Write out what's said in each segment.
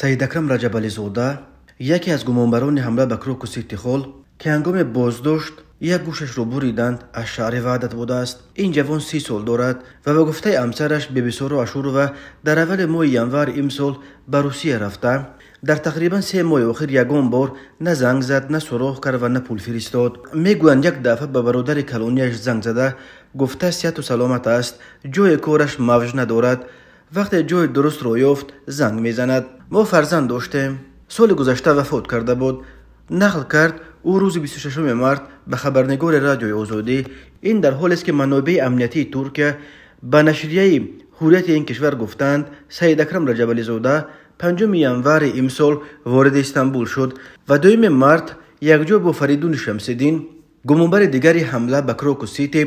Саидакрам Раҷабализода, яке аз гумонбарони ҳамла ба Крокус Сити Холл, ки ҳангоми боздошт як гӯшашро буриданд, аз шаҳри Ваҳдат будааст. Ин ҷавон 30 сол дорад ва ба гуфтаи ҳамсараш Бибисоро Ашурова дар аввали моҳи январи имсол ба Русия рафта, дар тақрибан 3 моҳи охир ягон бор на занг зад, на суроғ кард ва на пул фиристод. Мегӯянд, як дафъа ба бародари калонияш занг зада гуфта сиҳату саломат аст, ҷои кораш мавҷ надорад, вақте ҷои дурустро ёфт занг мезанад. Мо фарзанд доштем, соли гузашта вафот карда буд. Нақл кард ӯ рӯзи 26 март ба хабарнигори Радиои Озодӣ. Ин дар ҳолест, ки манобеи амниятии Туркия ба нашрияи Ҳуррияти ин кишвар гуфтанд, Саидакрам Раҷабализода 5 январи имсол вориди Истанбул шуд ва 2 март якҷо бо Фаридуни Шамсиддин, гумонбари дигари ҳамла ба Крокус Сити,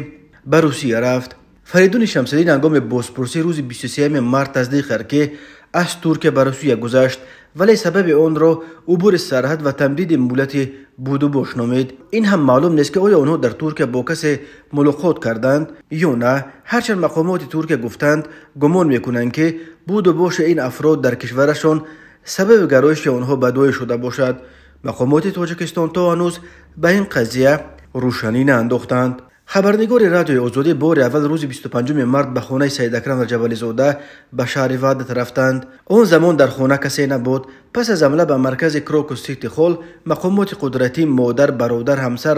ба Русия рафт. Фаридуни Шамсиддин ҳангоми бозпурсӣ рӯзи 23 март тасдиқ кард, ки аз Туркия ба Русия гузашт, вале сабаби онро убури сарҳад ва тамдиди муҳлати будубош номид. Ин ҳам маълум нест, ки оё онҳо дар Туркия бо касе мулоқот карданд ё на. Ҳарчанд мақомоти Туркия гуфтанд, гумон мекунанд, ки будубоши ин афрод дар кишварашон сабаби гароиши онҳо ба Доиш шуда бошад. Мақомоти Тоҷикистон то ҳанӯз ба ин қазия рӯшанӣ наандохтанд. Хабарнигори Радиои Озодӣ бори аввал рӯзи 25 март ба хонаи Саидакрам Раҷабализода ба шаҳри Ваҳдат рафтанд. Он замон дар хона касе набуд. Пас аз ҳамла ба маркази Крокус Сити Холл мақомоти қудратӣ модар, бародар, ҳамсар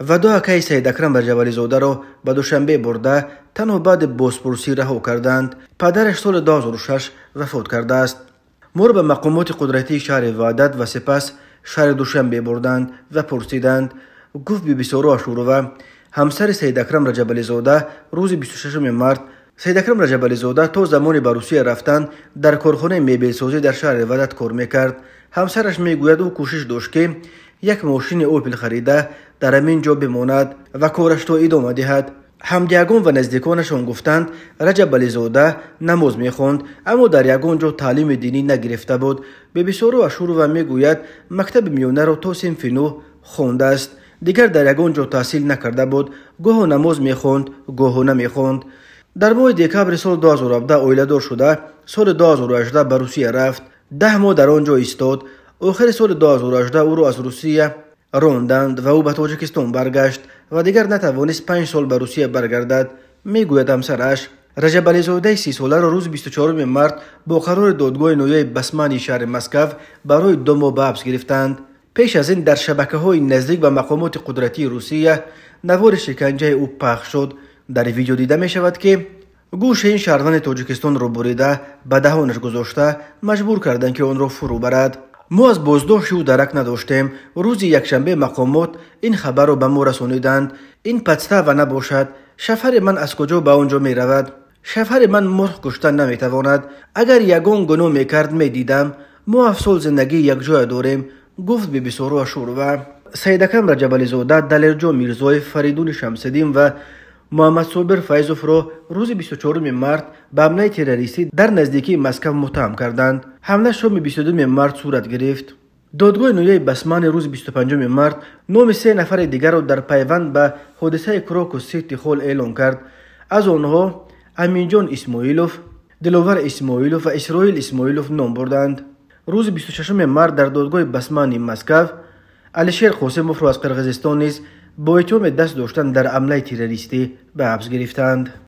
ва ду акаи Саидакрам Раҷабализодаро ба Душанбе бурда, танҳо баъди бозпурсӣ раҳо карданд. Падараш соли 2006 вафот кардааст. Моро ба мақомоти қудратии шаҳри Ваҳдат ва сипас шаҳри Душанбе бурданд ва пурсиданд, гуфт Бибисоро Ашурова, ҳамсари Саидакрам Раҷабализода рӯзи 26 март. Саидакрам Раҷабализода то замони ба Русия рафтан дар корхонаи мебелсозӣ дар шаҳри Ваҳдат кор мекард. Ҳамсараш мегӯяд, ӯ кӯшиш дошт, ки як мошини Опел харида дар ҳамин ҷо бимонад ва корашро идома диҳад. Ҳамдиягон ва наздиконашон гуфтанд, Раҷабализода намоз мехонд, аммо дар ягон ҷо таълими динӣ нагирифта буд. Бибисоро Ашурова мегӯяд, мактаби миёнаро то синфи 9 хондааст, дигар дар ягон ҷо таҳсил накарда буд. Гоҳо намоз мехонд, гоҳо намехонд. Дар моҳи декабри соли 2017 оиладор шуда, соли 2018 ба Русия рафт. 10 моҳ дар он ҷо истод. Охири соли 2018 ӯро аз Русия ронданд ва ӯ ба Тоҷикистон баргашт ва дигар натавонист 5 сол ба Русия баргардад, мегӯяд ҳамсараш. Раҷабализодаи 30-соларо рӯзи 24 март бо қарори додгоҳи ноҳияи Басмани шаҳри Москав барои 2 моҳ ба ҳабс гирифтанд. Пеш аз ин дар шабакаҳои наздик ба мақомоти қудратии Русия навори шиканҷаи ӯ пахш шуд. Дар видео дида мешавад, ки гӯши ин шаҳрванди Тоҷикистонро бурида ба даҳонаш гузошта маҷбур карданд, ки онро фурӯ барад. Мо аз боздошти ӯ дарак надоштем. Рӯзи якшанбе мақомот ин хабарро ба мо расониданд. Ин подстава набошад. Шафари ман аз куҷо ба он ҷо меравад? Шафари ман мурғ куштан наметавонад. Агар ягон гуноҳ мекард, медидам. Мо 7 сол зиндагии якҷоя дорем, гуфт Бибисоро Ашурова. Саидакрам Раҷабализода, Далерҷон Мирзоев, Фаридуни Шамсиддин ва Муҳаммадсобир Файзовро рӯзи 24 март ба ҳамлаи террористӣ дар наздикии Москав муттаҳам карданд. Ҳамла шоми 22 март сурат гирифт. Додгоҳи ноҳияи Басмани рӯзи 25 март номи 3 нафари дигарро дар пайванд ба ҳодисаи Крокус Сити Холл эълон кард. Аз онҳо Аминҷон Исмоилов, Диловар Исмоилов ва Исроил Исмоилов ном бурданд. Рӯзи 26 март дар додгоҳи Басмани Москав Алишер Қосимовро аз Қирғизистон низ бо иттиҳоми даст доштан дар ҳамлаи террористӣ ба ҳабс гирифтанд.